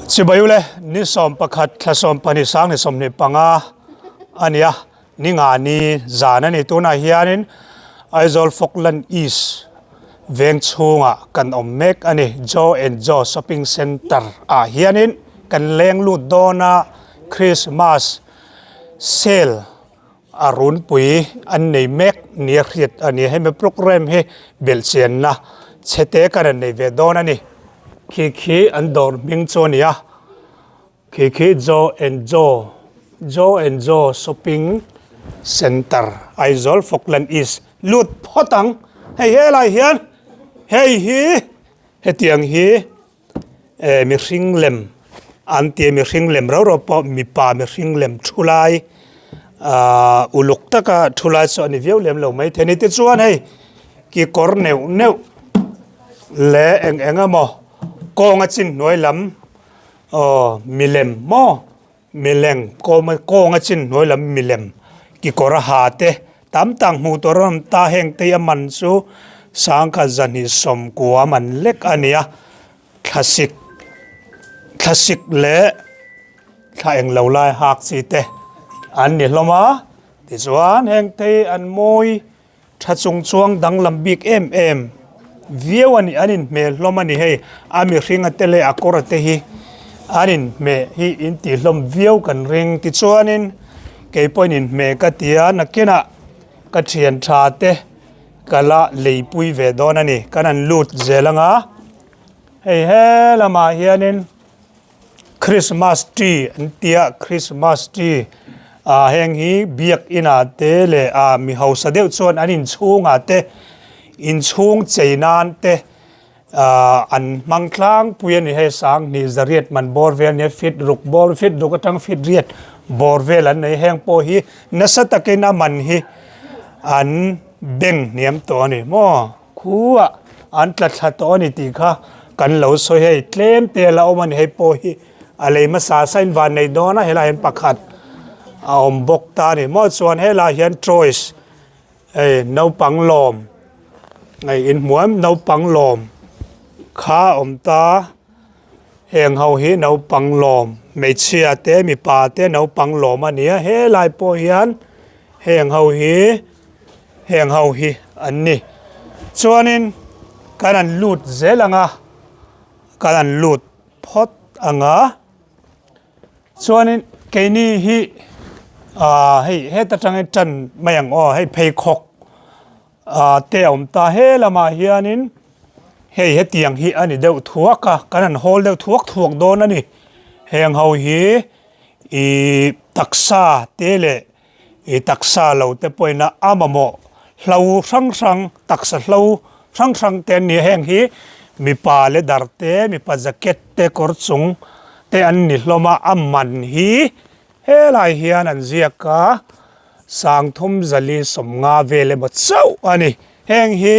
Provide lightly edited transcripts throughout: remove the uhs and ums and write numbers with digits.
Chibai ule, ni 11 thla 12 sang ni 25 a nia, ni nga ni zan a ni. Tunah hianin Aizawl Falkland East veng chhungah kan awm mek a ni. Joe and Joe Shopping Centre ah hianin kan leng lut dawn a, Christmas sale A runpui an nei mek nia hriat a ni. Hemi programme hi belhchianna chhete kan rawn nei ve dawn a ni. Khi khi an dawr hming chu a ni a, khi khi Joe and Joe, Joe and Joe Shopping Centre, Aizawl Falkland East lut phawt ang. Hei helai hian hei hi hetiang hi. Eh mihring lem an tia mihring lem rau rau pawh mipa mihring lem thu lai ahh uluk taka thu lai chu a ni viau lem lo maithei a ni tichuan hei kekawr neuh neuh leh eng eng emaw kawnga chin hnuai lam aw milem maw Mileng kawnga chin hnuai lam milem kekawr a ha te tam tak hmuh tur a awm ta heng te hi a man chu sangkhat zahnih sawmkua a man lek a ni a thlasik thlasik leh thla englo lai hak chi te an ni hlawm a tichuan heng te hi an mawi. Tha chung chuang danglam bik em em viau a ni an inhmeh hlawm a ni hei a mihring a te leh a kawr a te hi an inhmeh hi in tih hlawm viau kan ring tichuanin kei pawhin inhmeh ka ti a nakinah ka thian tha te ka la leipui ve dawn a ni kan han lut zel ang a hei he lamah hianin. Christmas tree an tia Christmas tree ah heng hi biak inah te leh ah mi hausa deuh chuan an inchhungah te inchhung chei nan te ah an hmang tlangpui a ni hei sanghnih zariat man bawr vel nia feet ruk bawr feet ruk atang feet riat bawr vel an nei heng pawh hi nasa takin a man hi an beng hniam tawh a ni maw. Khuah an tla thla tawh a ni tih kha kan lo sawi hei tlem te a la awm a ni hei pawh hi a lei hmasa sa in van nei dawn a helaiah hian pakhat a awm bawk ta a ni maw chuan helaiah hian toys hei naupang lawm hei inhmuh em naupang lawm kha a awm ta heng ho hi naupang lawm hmeichhia te mipa te naupang lawm a ni a helai pawh hian heng ho hi. Heng ho hi an ni. Chuanin kan han lut zel ang a, kan han lut phawt ang a. Chuanin keini hi ah hei heta tangin tan mai ang aw, hei pheikhawk ah te a awm ta he lamah hianin hei hetiang hi a ni deuh thuak a, kan han hawl deuh thuak thuak dawn a ni. Heng ho hi ih taksa te leh I taksa lo te pawhin a mamawh hlo hrang hrang, taksa hlo hrang hrang te an ni a, heng hi mipa leather te, mipa jacket te, kawr chung te an ni hlawm a, a man hi helai hian an ziak a, sangthum zali sawmnga vel emaw chauh a ni, heng hi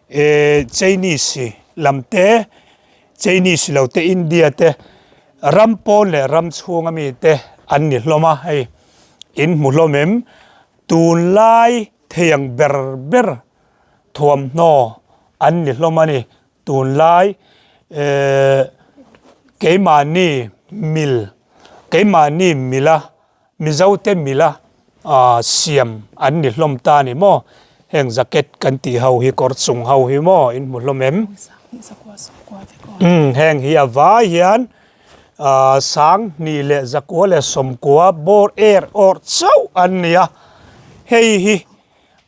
eh Chinese lam te, Chinese lo te, India te, ram pawn leh ram chhung ami te an ni hlawm a, hei. In hmu hlawm em? Tunlai thei ang ber ber thuamhnaw an ni hlawm a ni. Tunlai eh keimahni mil, keimahni mila, Mizote mila ah siam an ni hlawm ta a ni maw? Heng jacket kan tih ho hi kawr chung ho hi maw in hmu hlawm em? Umm heng hi a vai hian. Ahh 20 leh 9 leh 90 bawr er awrh chauh an ni a, hei hi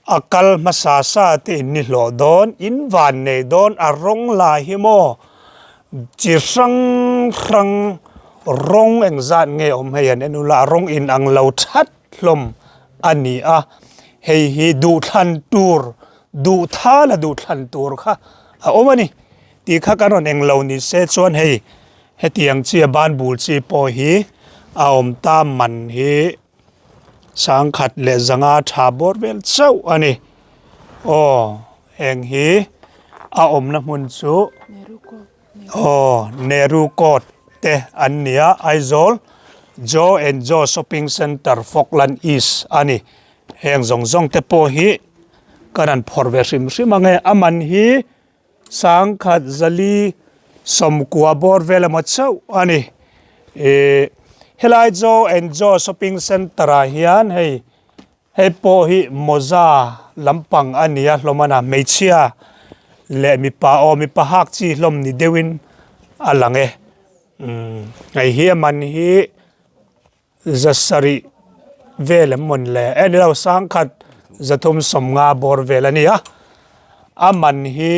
a kal hmasa sa te in ni hlawh dawn, in van nei dawn a rawng lai hi maw chi hrang hrang rawng engzat nge awm hei an en ula a rawng in ang lo that hlawm a ni a, hei hi duhthlan tur duh thala duhthlan tur kha a awm a ni tih kha kan rawn englo ni se chuan hei. Hetiang chi a ban bul chi pawh hi a awm ta man hi 10,000 leh 500 tha bawr vel chauh a ni. Aw heng hi a awmna hmun chu aw Nehru Court te an ni a Aizawl Joe and Joe Shopping Centre Falkland East a ni. Heng zawng zawng te pawh hi kan han phawrh ve hrim hrim ang e a man hi. 10,400. 90 bawr vel emaw chauh a ni. Ihh helai Jo and Jo shopping centre ah hian hei hei pawh hi mawza lampang a ni a hlawm a na hmeichhia leh mipa aw mipa hak chi hlawm ni deuhin a lang e umm hei hi a man hi Zasarih vel em mawn le? E ni lo, sangkhat 350 bawr vel a ni a. A man hi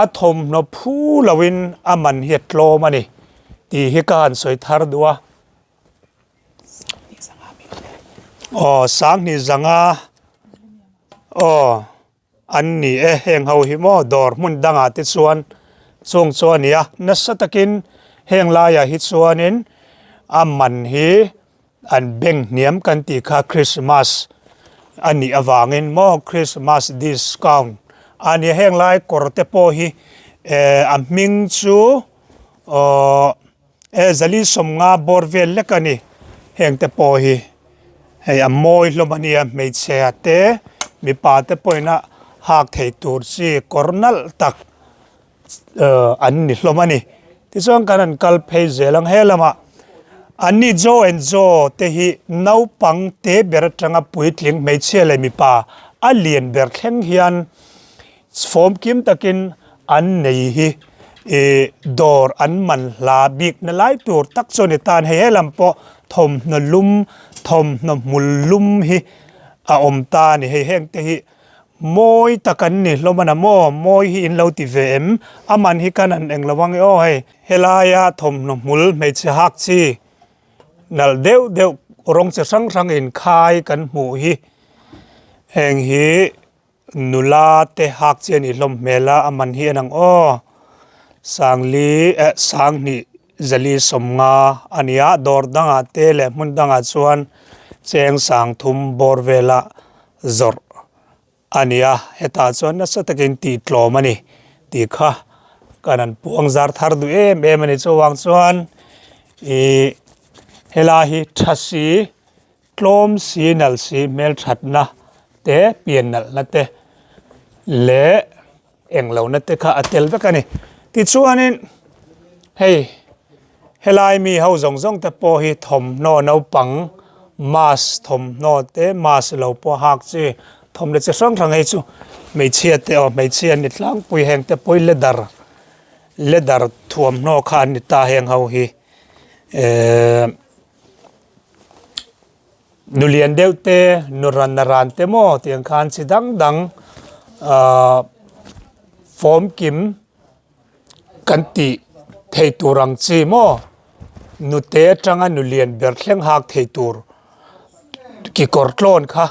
a thawmhnaw phu loin a man hi a tlawm a ni tih hi ka han sawi thar duh a. Aw, 20 zanga aw. An ni e, heng ho hi maw dawr hmun dangah te chuan chung chu a ni a, nasa takin heng laiah hi chuanin a man hi an beng hniam kan tih kha Christmas a nih avangin maw Christmas discount a ni a, heng lai kawr te pawh hi eh a hming chu aww. E zali 50 bawr vel lek a ni heng te pawh hi hei a mawi hlawm a nia hmeichhe te mipa te pawhin a hak thei tur chi kawr nalh tak ahh an ni hlawm a ni tichuan kan han kal phei zel ang he lamah an ni jo and jo te hi naupang te ber atanga puitling hmeichhia leh mipa a lian ber thleng hian. Fawmkim takin an nei hi ih dawr an man hla bik na lai tur tak chu a ni tan hei helam pawh thawmhnaw lum thawmhnaw hmul lum hi a awm ta a ni hei heng te hi mawi tak an ni hlawm a na maw mawi hi in lo ti ve em a man hi kan han eng lo ang e aw hei helaia thawmhnaw hmul hmeichhe hak chi nalh deuh deuh rawng chi hrang hrang inkhai kan hmuh hi heng hi. Nula te hak chi a nih hlawm hmel a, a man hi en ang aw. Sangli eh 20 450 a ni a, dawr dangah te leh hmun dangah chuan cheng 30 bawr vela zawrh a ni a, hetah chuan nasa takin tih tlawm a ni tih kha kan han puang zar thar duh em em a ni. Chuvang chuan ih helai hi tha si. Tlawm si nalh si hmelthatna te, pian nalhna te leh englohna te kha a tel vek a ni. Tichuanin hei helai mi ho zawng zawng te pawh hi thawmhnaw naupang mask thawmhnaw te mask lo pawh hak chi thawmhnaw chi hrang hrang hei chu hmeichhia te aw hmeichhia an ni tlangpui heng te pawh hi leather leather thuamhnaw kha an ni ta heng ho hi ehh. Nu lian deuh te nu ran na ran te maw tiang khan chi dang dang ahh fawmkim kan tih thei tur ang chi maw nute atanga nu lian ber thleng hak thei tur kekawr tlawn kha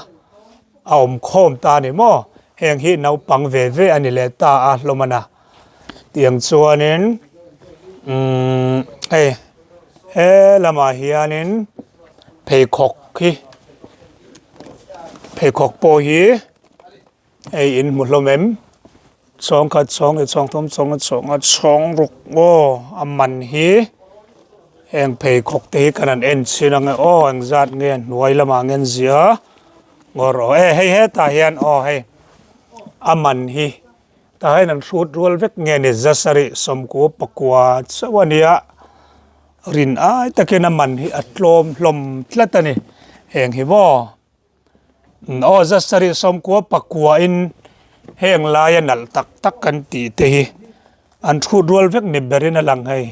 a awm khawm ta a ni maw heng hi naupang ve ve a ni leh ta a hlawm a na. Tiang chuanin umm hei he lamah hianin pheikhawk hi pheikhawk pawh hi hei in hmu hlawm em chhawngkhat chhawng leh chhawng thum chhawng a chhawng a chhawng ruk aw a man hi heng pheikhawk te hi kan han en chhin ang e aw engzat nge a hnuai lamah nge an ziah a ngawr aw e hei hetah hian aw hei a man hi. Tah hian an hrut rual vek nge ni 799 chauh a nia rin ai takin a man hi a tlawm hlawm tlat a ni heng hi maw aw 799 in heng laia nalh tak tak kan tih te hi an hrut rual vek ni berin a lang hei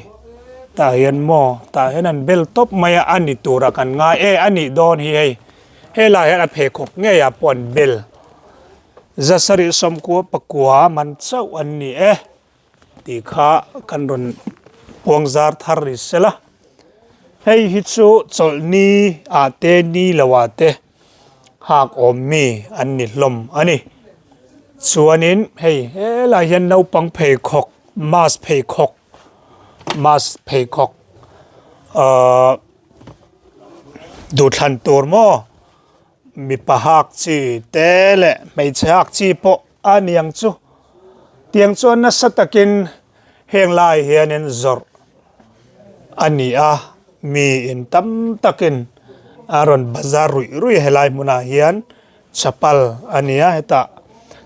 tah hian maw tah hian an bel tawp mai a a ni tura kan ngai e a nih dawn hi hei helaiah hian a pheikhawk ngeiah pawh an bel. 799 man chauh an ni e tih kha kan rawn puang zar thar ni sela hei hi chu chawlhni ah te ni lo ah te hak awm mi an ni hlawm a ni chuanin hei helaiah hian naupang pheikhawk mask pheikhawk mask pheikhawk ahh duhthlan tur maw. Mipa hak chi te leh hmeichhe hak chi pawh a ni ang chu. Tiang chuan nasa takin heng lai hianin zawrh a ni a, mi in tam takin a rawn bazar ruih ruih a helai hmunah hian chapal a ni a, hetah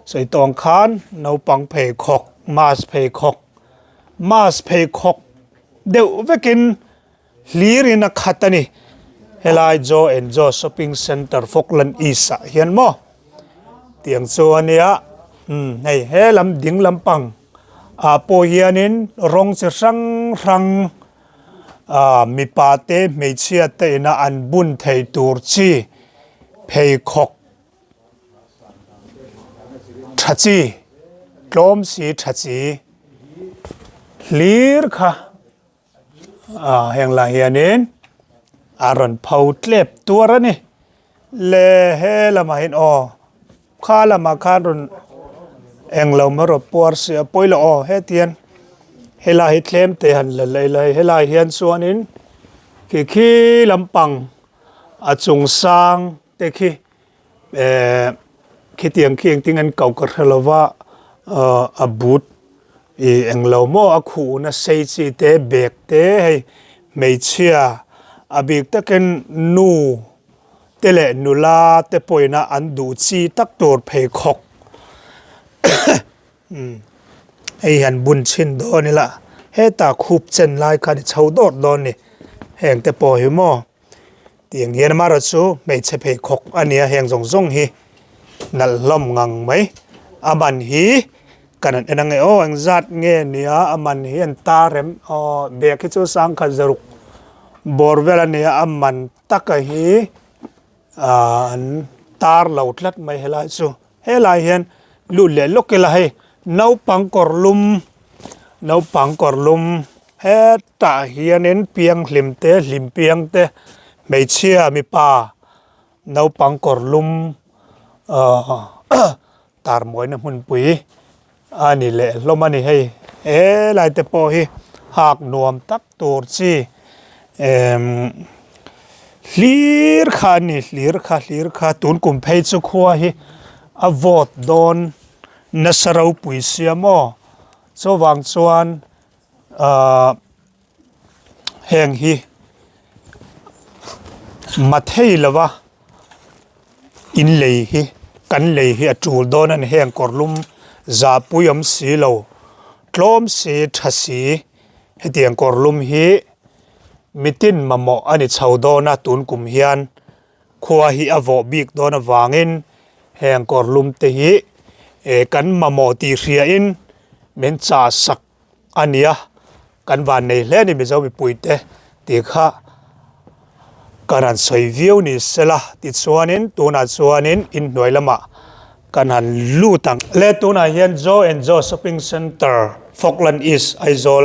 sawi tawng khan naupang pheikhawk mask pheikhawk. Mask pheikhawk deuh vekin hlir in a khat a ni. Helai Joe and Joe shopping centre Falkland East ah hian maw tiang chu a nia umm hei he lam ding lampang ah pawh hianin rawng chi hrang hrang ah mipa te hmeichhia te ina an bun thei tur chi pheikhawk Tha chi, tlawm si tha chi hlir kha heng lah hianin a rawn pho tlep tuar a ni. Le he lamah hian aw kha lamah khan rawn englo mai rawh puar si a pawi lo aw hetiang helai hi tlem te han la leh ila helai hian chuanin khi khi lampang a chung sang te khi eh khitiang khi engtin an ko ka hre lo va ah a but ih englo maw a khuhna sei chi te bag te hei hmeichhia a bik takin nu te leh nula te pawhin a an duh chi tak tur pheikhawk hei han bun chhin dawn ila hetah khup chen lai khan i chho dawt dawn a ni heng te pawh hi maw. Tiang hian amaherawh chu hmeichhe pheikhawk a nia heng zawng zawng hi nalh hlawm ngang mai a man hi kan han en ange aw engzat nge nia a man hi an tar em aw bag hi chu sangkhat zaruk bawr vel a nia a man taka hi ah an tar lo tlat mai helai chu. Helai hian lut leh lawk ila hei naupang kawr lum naupang kawr lum hetah hianin piang hlim te hlim piang te hmeichhia mipa naupang kawr lum ahh tar mawina hmunpui a ni leh hlawm a ni hei helai te pawh hi hak nuam tak tur chi emm hlir kha a ni hlir kha hlir kha tun kum phei chu khua hi a vawt dawn nasa ropui sia maw chuvang chuan ahh heng hi mathei lova in lei hi kan lei hi a tul dawn a ni heng kawr lum zahpui awm si lo tlawm si tha si hetiang kawr lum hi mitin mamawh a ni chho dawn a tun kum hian khua hi a vawh bik dawn avangin heng kawr lum te hi eh kan mamawh tih hriain min chah sak a ni a kan van nei hle a ni Mizo mipui te tih kha kan han sawi viau ni sela tichuanin tunah chuanin inhnuai lamah kan han lut ang. Le tunah hian Joe and Joe Shopping Centre Falkland East Aizawl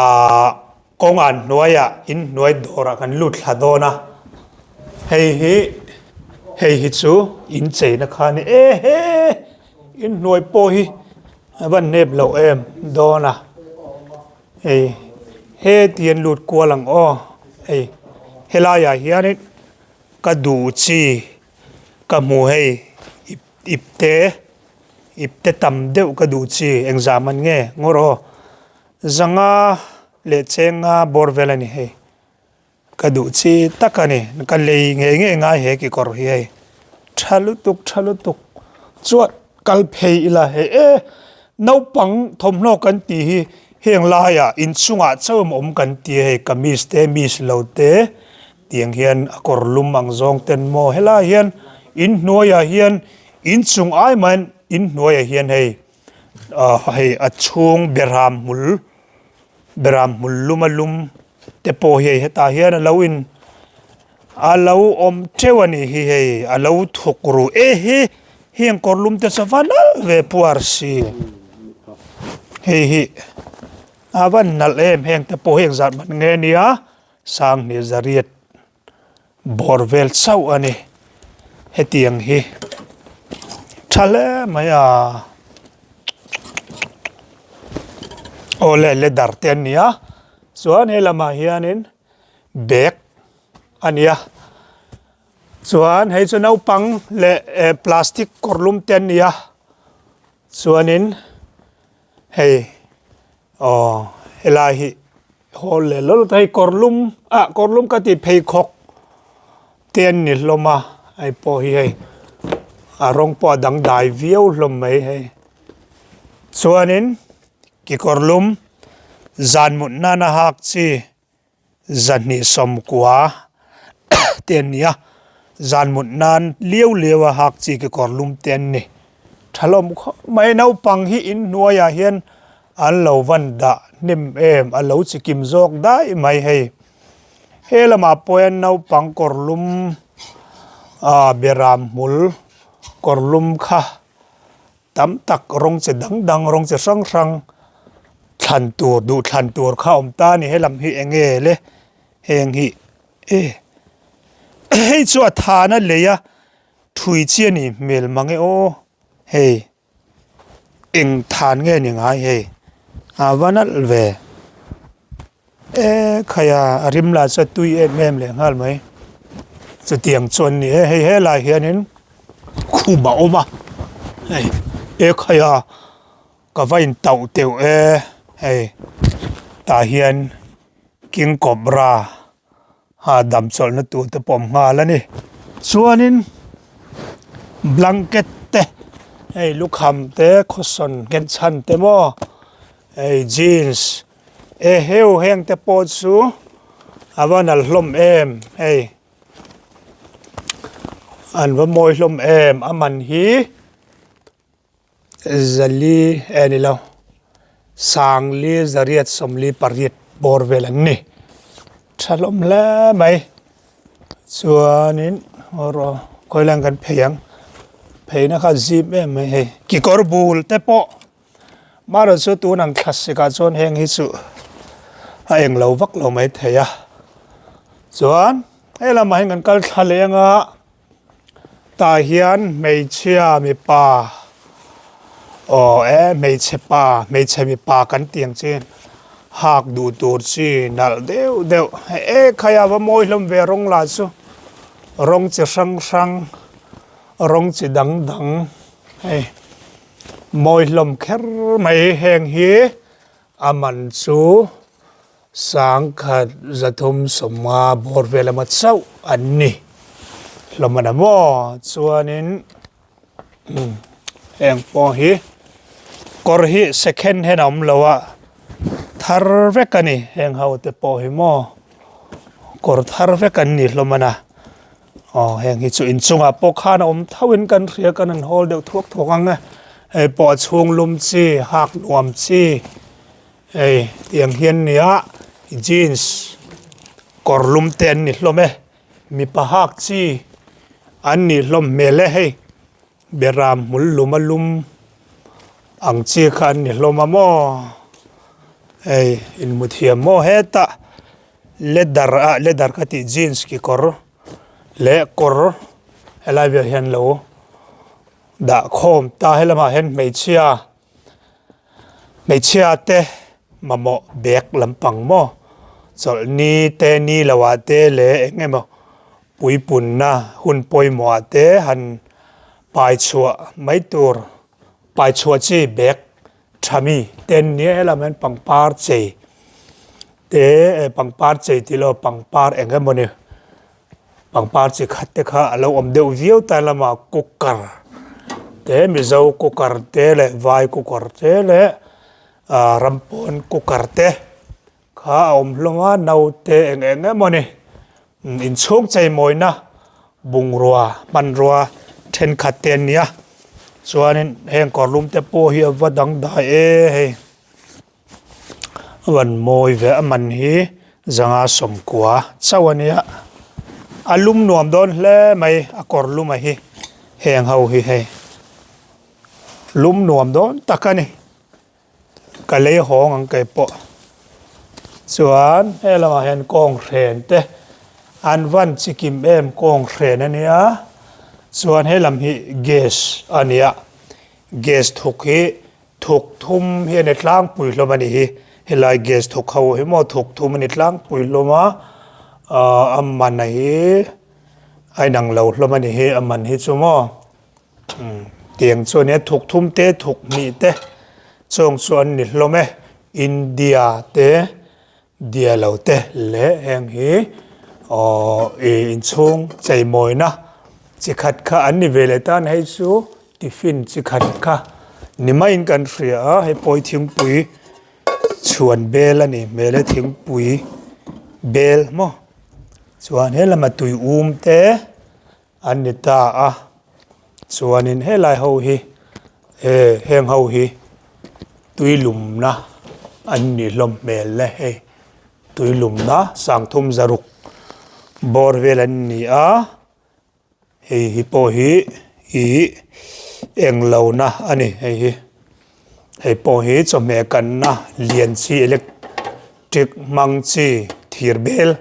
ah kawngah hnuaiah inhnuai dawrah kan lut thla dawn a hei hi hei hi chu incheina kha a ni e he inhnuai pawh hi A van nep loh em dawn a hei heti an lut kual ang aw hei helai ah hianin ka duh chi ka hmu hei ip ipte ipte tam deuh ka duh chi engzah man nge ngawr aw zanga leh chenga bawr vel a ni hei. Ka duh chi tak a ni. Ka lei ngei ngei ngai he kekawr hi hei. Tha lutuk tha lutuk. Chuan kal phei ila hei e naupang thawmhnaw kan tih hi heng laiah inchungah chauh emaw awm kan ti a hei kamis te miss lo te tiang hian a kawr lum ang zawng ten maw helai hian inhnuaiah hian inchung ai mahin inhnuaiah hian hei ah hei a chhung berham hmul Beram hmul lum a lum te pawh hi hei hetah hian a lo in a lo awm teuh a nih hi hei a lo thawk ru e he heng kawr lum te chu a va nalh ve puar si hei hi a va nalh em heng te pawh heng zat man nge nia sanghnih zariat. Bawr vel chauh a ni. Hetiang hi tha hle mai a. Aw le leather te an ni a. Chuan he lamah hianin bag a ni a. Chuan hei chu naupang leh eh plastic kawr lum te an ni a. Chuanin hei aw helai hi Haw leh lawlh hei kawr lum ah kawr lum ka tih pheikhawk te an ni hlawm a hei pawh hi hei a rawng pawh a dangdai viau hlawm mai hei chuanin kekawr lum. Zan mut nana hak chi 200 sawmkua te an ni a, zan mut nan liau liau a hak chi kekawr lum te an ni. Tha hlawm khawp mai naupang hi inhnuaiah hian an lo van dah hnem em a lo chi kim zawk daih mai hei. He lamah pawh hian naupang kawr lum ah beram hmul kawr lum kha tam tak rawng chi dang dang rawng chi hrang hrang thlan tur duh thlan tur kha a awm ta a ni helam hi eng nge le heng hi e hei chu a thana lei a thui chi a nih hmel mang e aw hei. Eng than nge ni ngai hei a va nalh ve e khai a a rim lah chu a tui em em leh nghal mai chutiang chu an ni e hei helai hianin khum a awm a hei e khai a ka va in tauh teuh e hei tah hian king cobra. Ha dam chawlhna tur te pawh awm nghal a ni. Chuanin blanket te hei lukham te khawsawn nghet chhan te maw hei jeans e heu heng te pawh chu a va nalh hlawm em hei an va mawi hlawm em a man hi. Zali e ni lo, Sangli zariat sawmli pariat bawr vel an ni. Tha hlawm hle mai. Chuanin haw rawh khawi lai kan phei ang. Pheina kha zip em mai hei. Kekawr bul te pawh marawh chu tun ang thla sikah chuan heng hi chu a eng lo vak lo mai thei a. Chuan he lamah hian kan kal thla leh anga. Tah hian hmeichhia mipa aw e hmeichhe pa hmeichhe mipa kan tih ang chi hak duh tur chi nalh deuh deuh e khai a va mawi hlawm ve rawng lah chu rawng chi hrang hrang rawng chi dang dang hei mawi hlawm kher mai heng hi a man chu. Sangkhat 300 sawmnga bawr vel emaw chauh an ni hlawm a na maw chuanin heng pawh hi kawr hi second hand a awm lo a thar vek a ni heng ho te pawh hi maw kawr thar vek an ni hlawm a na aw heng hi chu inchungah pawh khan a awm tho in kan hria kan han hawl deuh thuak thuak ang e hei pawh a chhung lum chi hak nuam chi. Hei tiang hian nia jeans kawr lum te an ni hlawm e mipa hak chi an nih hlawm hmel e hei beram hmul lum a lum ang chi kha an ni hlawm a maw hei inhmu thiam maw hetah leather ah leather ka tih jeans kekawr leh kawr helai velah hian lo dah khawm ta helamah hian hmeichhia. Hmeichhia te mamawh bag lampang maw chawlhni te ni lo ah te leh eng emaw puipunna hun pawimawh ah te han pai chhuah mai tur pai chhuah chi bag tha mi te an nia helam hian pangpar chei te pangpar chei tih loh pangpar eng emaw ni. Pangpar chi khat te kha a lo awm deuh viau ta lamah cooker te mizo cooker te leh vai cooker te leh ah rampawn cooker te kha a awm hlawm a naute eng eng emaw ni inchhung cheimawina bungrua hmanrua thenkhat te an ni a chuanin heng kawr lum te pawh hi a va dangdai e hei. A van mawi ve a man hi zanga sawmkua chauh a nia a lum nuam dawn hle mai a kawr lum a hi heng ho hi hei lum nuam dawn tak a ni ka lei hawng ang kei pawh chuan he lamah hian kawng hren te an van chikim em kawng hren a nia chuan he lam hi gas a nia gas thuk hi. Thuk thum hi a ni tlangpui hlawm a ni hi helai gas thawk ho hi maw thuk thum a ni tlangpui hlawm a ahh a man a hi a inang lo hlawm a ni hi a man hi chu maw umm tiang chu a nia thuk thum te thuk hnih te chung chu an ni hlawm e India te. Dia lo te leh heng hi aww ih inchhung cheimawina chi khat kha an ni ve leh tan hei chu tiffin chi khat kha ni maiin kan hria a hei pawi thingpui. Chhuan bel a nih hmel e thingpui bel maw chuan he lama tui um te an ni ta a chuanin helai ho hi e heng ho hi tui lumna an nih hlawm hmel e hei tui lumna sangthum zaruk bawr vel an ni a. Hei hi pawh hi ih englo na a ni hei hi hei pawh hi chawhmeh kanna lian chi electric hmang chi thir bel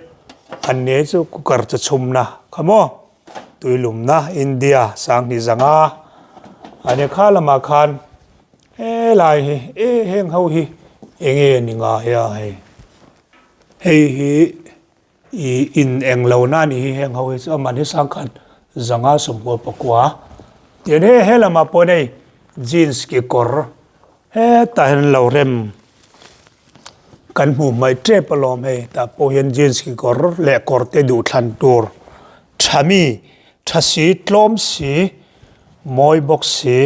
an ni chu cooker chu chhumna kha maw tui lumna India sanghnih zanga a ni kha lamah khan helai hi e heng ho hi eng nge ni ngai a hei hei hi. I in eng lo na ni hi heng ho hi chu a man hi sangkhat zanga sawmkua pakua tian he he lamah pawh hei jeans kekawr hetah hian lo rem kan hmuh hmaih tep alawm hei tah pawh hian jeans kekawr leh kawr te duh thlan tur tha mi tha si tlawm si mawi bawk si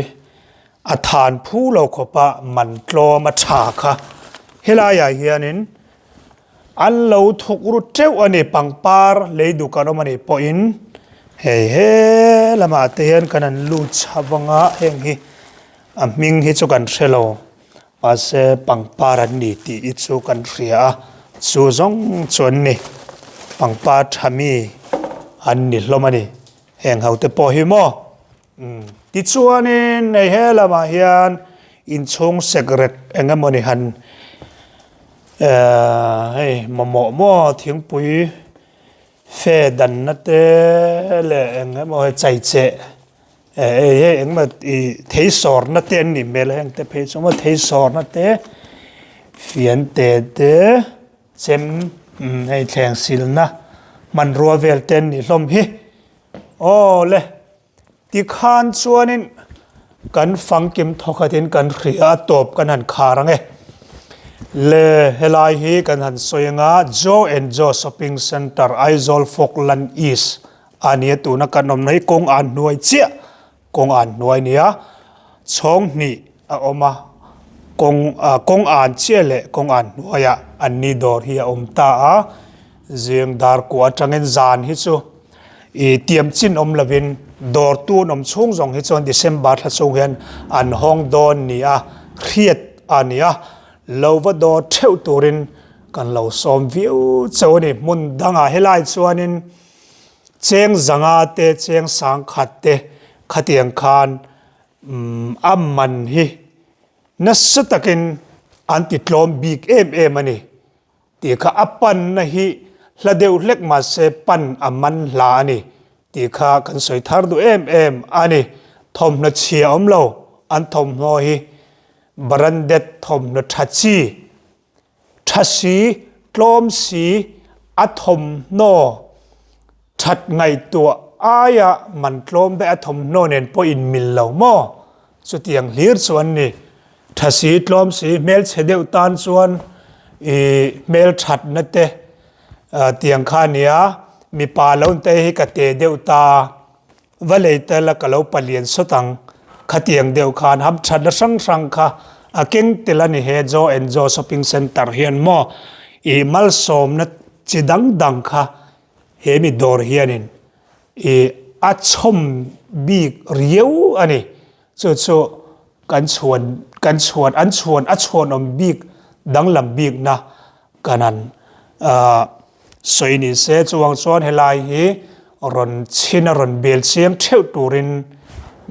a than phu lo khawp a man tlawm a tha kha helaiah hianin. An lo thuk ru teuh a ni, pangpar lei duh kan awm a nih pawhin hei he lamah te hian kan han lut chho vang a, heng hi a hming hi chu kan hre lo mahse pangpar an ni tih hi chu kan hria a, chu zawng chu an ni pangpar tha mi an ni hlawm a ni, heng ho te pawh hi maw. Umm tichuanin hei he lamah hian inchhung sek rek eng emawni han ehh hei mamawh maw thingpui fe danna te leh eng emaw hei chaicheh eh hei hei engemaw ih thei sawrna te an nih hmel a heng te phei chu maw thei sawrna te fiante te chem umm hei thleng silna hmanrua vel te an nih hlawm hi. Aw le, tikhan chuanin kan fangkim thawkhatin kan hria a tawp kan han khar ang e. Le, helai hi kan han sawi anga Joe and Joe Shopping Centre, Aizawl Falkland East a nia tuna kan awmna hi kawng an hnuai chiah, kawng an hnuai nia chhawng hnih a awm a, kawng kawng an chiah leh kawng an hnuaiah an ni dawr hi a awm ta a, zing dar kua atangin zan hi chu ih tiam chin awm lovin dawr tun awm chhung zawng hi chuan December thla chhung hian an hawng dawn ni a hriat a ni a, lo va dawr theuh turin kan lo sawm viau chauh a ni hmun dangah helai chuanin cheng zanga te cheng sangkhat te khatiang khan. A man hi nasa takin an ti tlawm bik em em a ni tih kha a panna hi hla deuh hlek mahse pan a man hla a ni tih kha kan sawi thar duh em em a ni. Thawmhnaw chhia awm lo an thawmhnaw hi branded thawmhnaw tha chi tha si tlawm si a thawmhnaw That ngaihtuah aia man tlawm daih a thawmhnaw nen pawh in mil lo maw? Chutiang hlir chu an ni. Tha si tlawm si hmelchhe deuh tan chuan i hmelthatna te tiang kha a nia, mipa lo te hi ka te deuh ta, va lei tel a ka lo palian sawt ang, khatiang deuh khan hamthatna hrang hrang kha a keng tel a ni he Joe and Joe Shopping Centre hian maw i malsawmna chi dang dang kha He mi dawr hianin i a chhawm bik riau a ni. Chu chu kan chhuan kan chhuan an chhuan a chhuanawm bik danglam bikna kan han sawi ni se. Chuvang chuan helai hi rawn chhin a rawn bel chiang theuh turin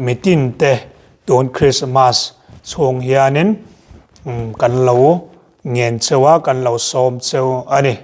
mitin te tun Christmas chhung hianin kan lo ngen cheu a kan lo sawm cheu a ni.